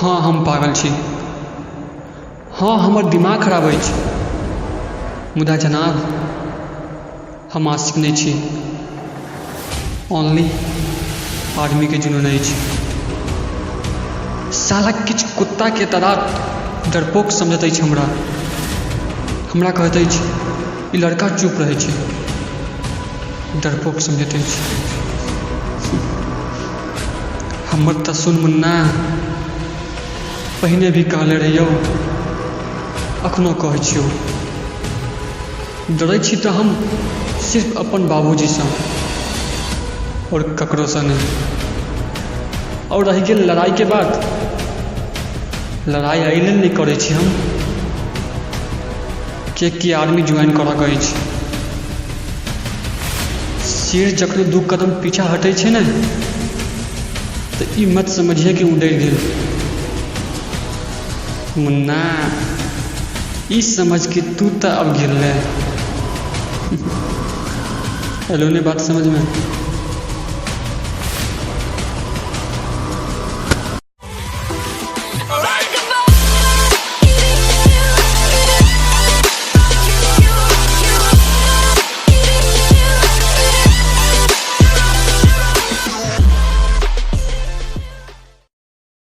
हँ, हम पागल छी। हँ, हमर दिमाग खराब अछि। मुदा जनाब, हम आशिक नहि छी। ओनली आर्मीके जुनून अछि। साला किछु कुत्ताके तादाद डरपोक समझैत अछि हमरा। हमरा कहैत अछि ई लड़का चुप रहै छै, डरपोक समझैत अछि। हमर तऽ सुन मुन्ना, पहिने भी कहले रहियौ, अखनो कहै छियौ, डरै छी तऽ हम सिर्फ अपन बाबूजीसँ, आओर ककरोसँ नहि। आओर रहि गेल लड़ाइके बात, लड़ाइ एहि लेल नहि करै छी हम किएकि आर्मी ज्वाइन करऽके अछि। शेर जखन दू कदम पीछा हटै छै ने, तऽ ई मत समझिए कि ओ डरि गेल। मुन्ना, ई समझ कि तू तऽ अब गेल। एलो ने बात समझमे?